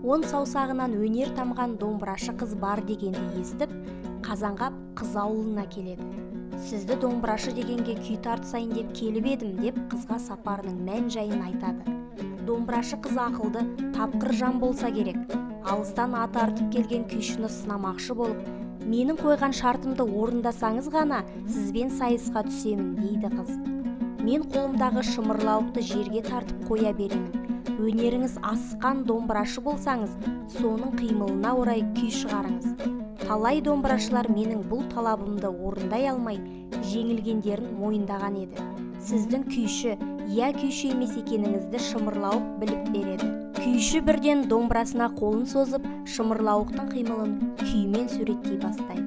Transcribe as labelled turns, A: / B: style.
A: Он саусағынан өнер тамған домбырашы қыз бар дегенді естіп, Қазанғап қыз ауылына келеді. «Сізді домбырашы дегенге күй тартысайын деп келіп едім», – деп қызға сапарының мән жайын айтады. Домбырашы қыз ақылды, тапқыр жан болса керек. Алыстан ат артып келген күйшіні сынамақшы болып, «Менің қойған шартымды орындасаңыз ғана сізбен сайысқа түсемін», – дейді қыз. «Мен қолымдағы шымырлауықты жерге тартып қоя беремін. Өнеріңіз асқан домбырашы болсаңыз, соның қимылына орай күй шығарыңыз. Талай домбырашылар менің бұл талабымды орындай алмай, жеңілгендерін мойындаған еді. Сіздің күйші я күйші емес екеніңізді шымырлауық біліп береді». Күйші бірден домбырасына қолын созып, шымырлауықтың қимылын күймен суреттей бастайды.